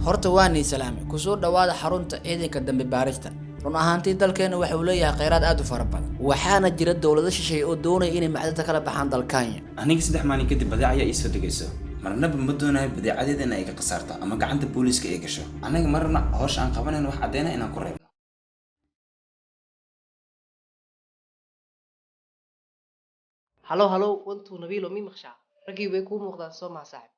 Horta waa nii salaamay. Kusoo dhawaada xarunta ciidanka dambi baarista. Run ahaantii, dalkeena waxa uu leeyahay kheyraad aad u fara badan, waxaana jira dowlado shisheeye oo doonaya inay macdanta kala baxaan dalkanya. Aniga 3 maalin kadib badeec ayaa ii soo degayso. Marnaba ma doonayo badeecadeeda in ay ka khasaarto ama gacanta booliiska ay gasho. Annaga marna howsha aan qabanayno wax caddeyna inaan ku reebno. Halow, halow, one two, Nabiilo, mii maqshaa? Raggii way kuu muuqdaan, soo maha, saaxib?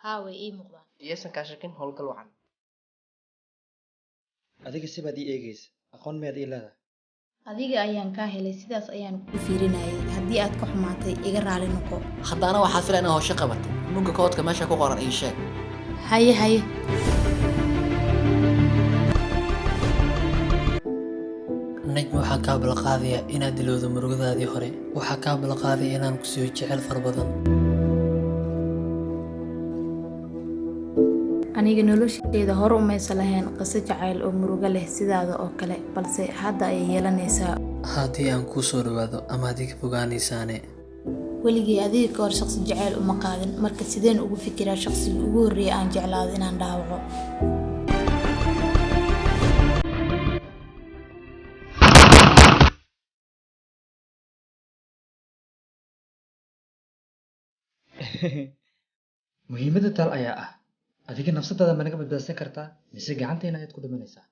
Haa, way ii muuqdaan. Iyaysan kaa shakin. Howlgal wacan. Adiga sibaad ii eegaysa, aqoon miyaad ii leedahay? Adiga ayaan kaa helay, sidaas ayaan kuu fiirinayay. Haddii aad ka xumaatay, iga raali noqo. Haddana waxaad filaa inaad howsho qabatay. Mugga koodka meesha ku qoran ii sheeg. Haye, haye. Najmi, waxaa kaa balqaadaya inaad ilowdo murugadaadii hore. Waxaa kaa balqaadaya inaan ku siiyo jecel fara badan. Aniga nolosheeda hore umaysa lahayn qiso jacayl oo murugo leh sidaada oo kale, balse hadda ayay yeelanaysaa. Haddii aan kuu soo dhawaado ama aad iga fogaanaysaane? Weligay adiga ka hor shaqsi jacayl uma qaadin, marka sideen ugu fikiraa shaqsigii ugu horreeyay aan jeclaado inaan dhaawaco? Muhiimadda taal ayaa ah, adiga nafsadaada ma naga badbaadsan kartaa mise gacanteena ayaad ku dhimanaysaa?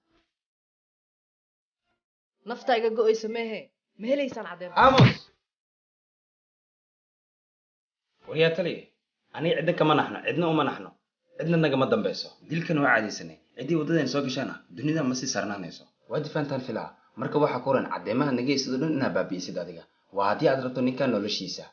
Naftaa iga go'aysa meehe, ma helaysaan caddeyn? Amos, waryaa taliye, aniga cidna kama naxno, cidna uma naxno, cidna nagama dambayso. Dilkan waa caadaysanay. Ciddii waddadeen soo gashaana dunida ma sii saarnaanayso. Waa difaantaan filaa. Marka waxaa ku oran caddeemaha naga haysid oo dhan inaad baabi'isid adiga, waa haddii aad rabto ninkan noloshiisa.